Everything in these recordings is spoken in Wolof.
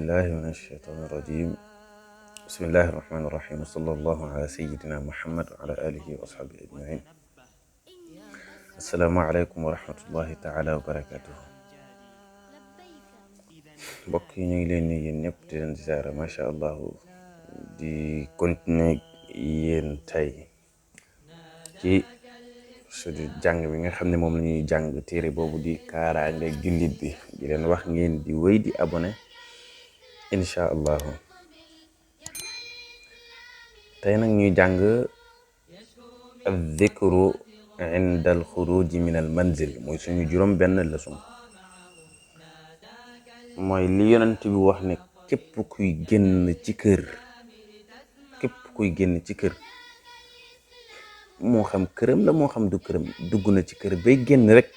بالله من الشيطان الرجيم. بسم الله الرحمن الرحيم، وصلى الله على سيدنا محمد وعلى آله وأصحابه أجمعين. السلام عليكم ورحمة الله تعالى وبركاته. mbokk yi ñu ngi leen ni yéen ñëpp di leen ziara macha allah di continuer yéen tey ci suñu jàng bi nga xam ne moom la ñuy jàng téere boobu di kaaraange jullit bi di leen wax ngeen di wéy di abonné incha allahu. tey nag ñuy jàng al-dhikru inda al-xuruji min al-manzil mooy suñu juróom benn leçon. mooy li yonent bi wax ne képp kuy génn ci kër moo xam këram la moo xam du këram dugg na ci kër bay génn rek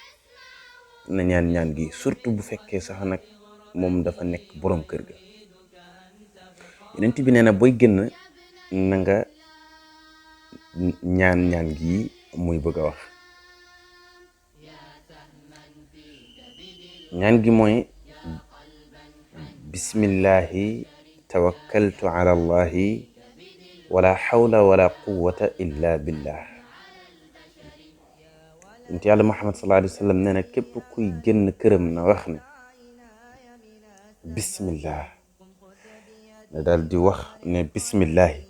na ñaan gi, surtout bu fekkee sax nag moom dafa nekk boroom kër ga. yonent bi nee na booy génn na nga ñaan gi muy bëgg a wax. ñaan gi mooy bismillahi tawakkaltu ala allahi wala hawla wala quwwata illa billah. yonent yàlla Muhammad sallallahu alayhi wa sallam nee na képp kuy génn këram na wax ne bismillah, na daal di wax ne bismillahi,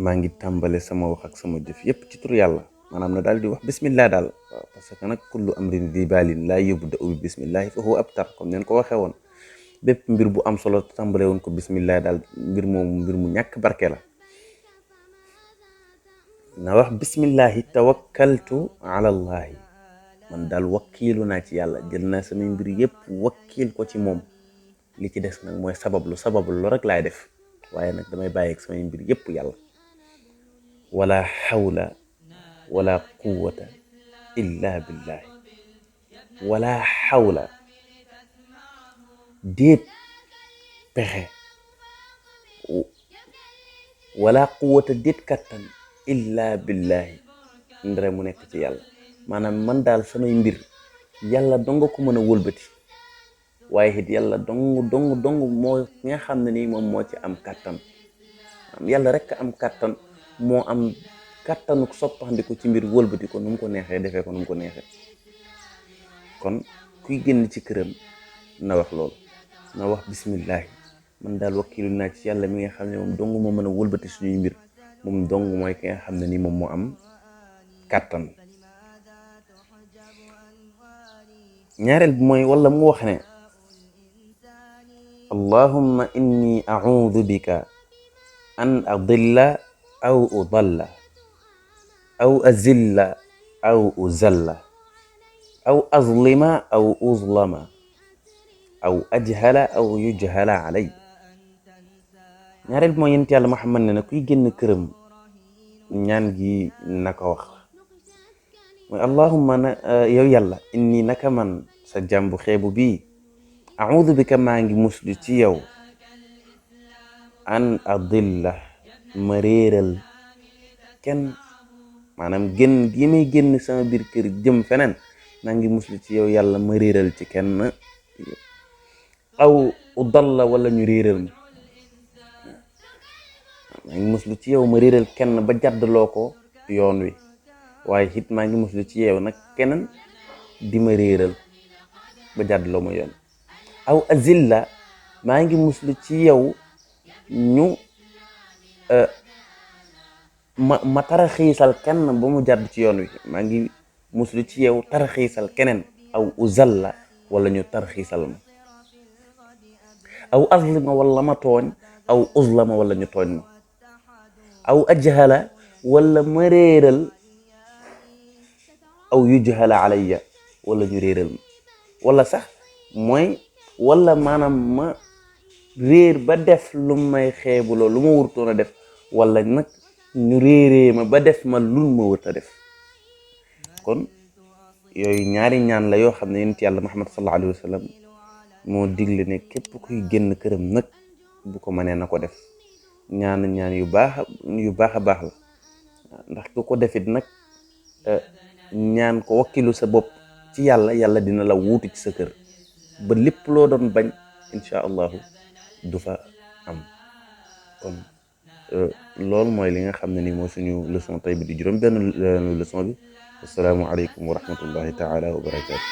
maa ngi tàmbale sama wax ak sama jëf yépp ci tur yàlla. maanaam na daal di wax bismillah daal, waaw parce que nag kullu amrin di baalin laa yubda'u bi bismillahi fa huwa abtar, comme neen ko waxee woon. bépp mbir bu am solo tàmbale woon ko bismillah daal mbir mu ñàkk barke la. na wax bismillahi tawakkaltu ala allahi, man daal wakkiilu naa ci yàlla, jël naa samay mbir yépp wakkiil ko ci moom. li ci des nag mooy sabablu rek laay def, waaye nag damay bàyyi ak samay mbir yépp yàlla. wala hawla wala quwwata illa billahi. wala hawla, déet pexe, wala quwwata déet kattan illa billahi, ndere mu nekk ci yàlla. maanaam man daal samay mbir yàlla donga ko mën a wëlbati, waaye it yàlla dong moo nga xam ne nii moom moo ci am kattan. yàlla rek am kattan, moo am kattanu soppandiku ci mbir wëlbati ko nu mu ko neexee, defee ko nu mu ko neexee. kon kuy génn ci këram na wax loolu, na wax bismillahi, man daal wakkilu naa ci yàlla mi nga xam ne moom dong moo mën a wëlbati suñuy mbir, moom dong mooy ki nga xam ne nii moom moo am kattan. ñaareel bi mooy wala mu wax ne allahumma inni a'udhu bika an adilla aw udalla aw azilla aw uzalla aw azlima aw uzlama aw ajhala aw yujhala alay. ñaareel bi mooy yonent yàlla Muhammad ne na kuy génn këram ñaan gi na ko wax mooy allahumma yow yàlla inni naka man sa jàmbu xeebu bii a'udhu bika maa ngi muslu ci yow an adilla ma réeral kenn, maanaam génn gi may génn sama biir kër jëm feneen maa ngi muslu ci yow yàlla ma réeral ci kenn, aw udalla wala ñu réeral ma. maa ngi muslu ci yow ma réeral kenn ba jàddloo ko yoon wi, waaye it maa ngi muslu ci yow nag keneen di ma réeral ba jàddloo ma yoon. aw azilla, maa ngi muslu ci yow ñu ma taraxiisal kenn ba mu jàdd ci yoon wi, maa ngi muslu ci yow taraxiisal keneen. aw uzalla wala ñu taraxiisal ma. aw azlima wala ma tooñ, aw uzlama wala ñu tooñ ma. aw ajhala wala ma réeral, aw yujhala alayya wala ñu réeral ma. wala sax mooy wala maanaam ma réer ba def lu may xeebuloo lu ma wurtoon a def, wala nag ñu réeree ma ba def ma lu ma wurt a def. kon yooyu ñaari ñaan la yoo xam ne yonent yàlla Muhammad sallallahu alayhi wa sallam moo digle ne képp kuy génn këram nag bu ko mënee na ko def. ñaan yu baax a baax la, ndax ku ko defit nag ñaan ko wakkilu sa bopp ci yàlla dina la wuutu ci sa kër ba lépp loo doon bañ incha allahu du fa am. kon loolu mooy li nga xam ne ni moo suñu leçon tey bi di juróom benn leçon bi. assalaamu aleykum wa rahmatullahi taala wa barakaatu.